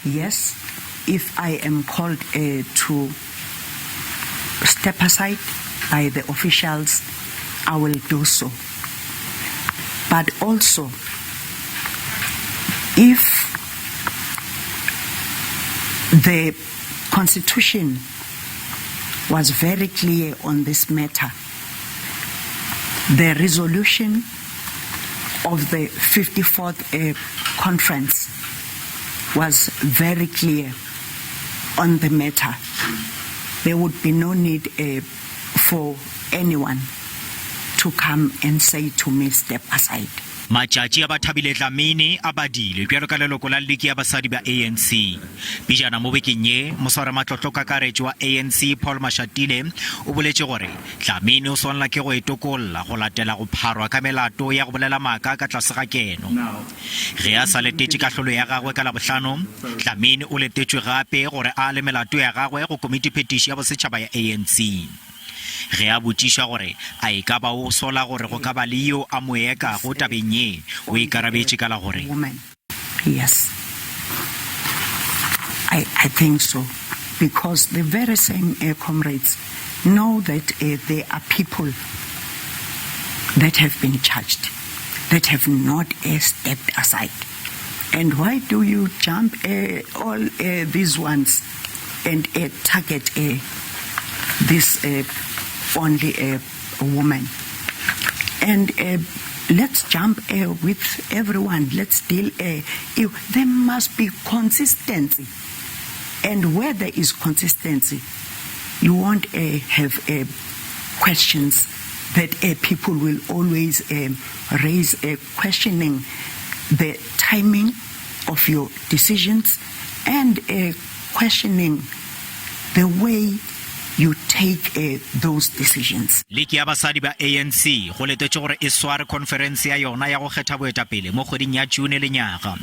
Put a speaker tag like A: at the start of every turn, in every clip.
A: Yes, if I am called uh, to step aside by the officials, I will do so. But also, if the Constitution was very clear on this matter, the resolution of the 54th uh, conference was very clear on the matter. There would be no need uh, for anyone to come and say to me, step aside.
B: Matšatši a Bathabile Dlamini a badilwe bjalo ka leloko la Liki ya Basadi ba ANC. Pejana mo bekeng ye, moswaramatlotlo-kakaretšo wa ANC Paul Mashatile o boletše gore Dlamini o swanela ke go itokolla go latela go pharwa ka melato ya go bolela maaka ka tlase ga keno. Ge a sa letetše kahlolo ya gagwe ka Labohlano, Dlamini o letetšwe gape gore a ale melato ya gagwe go Komitiphetiši ya Bosetšhaba ya ANC. Ge a botšišwa gore a e ka ba o sola gore go ka ba le yo a mo ekago tabeng ye, o ikarabetše ka la gore.
A: Yes. I, I think so. Because the very same uh, comrades know that uh, there are people that have been charged, that have not uh, stepped aside. And why do you jump uh, all uh, these ones and uh, target uh, this uh, only uh, woman? And uh, let's jump uh, with everyone. Let's deal. Uh, if, there must be consistency. And where there is consistency, you won't uh, have uh, questions that uh, people will always um, raise uh, questioning the timing of your decisions and uh, questioning the way you take uh, those decisions.
B: Liki ya basadi ba ANC go letetšwe gore e sware khonferense ya yona ya go kgetha boetapele mo kgweding ya June lenyaga.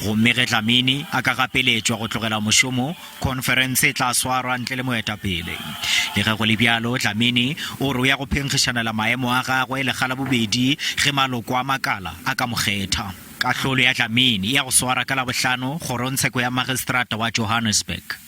B: Gomme ge Dlamini a ka gapeletšwa go tlogela mošomo, khonferense e tla swarwa ntle le moetapele. Le ge go le bjalo, Dlamini o re o ya go phenkgišanela maemo a gagwe lekga la bobedi ge maloko a makala a ka mo kgetha. Kahlolo ya Dlamini e ya go swara ka Labohlano kgorongtsheko ya Magistrata wa Johannesburg.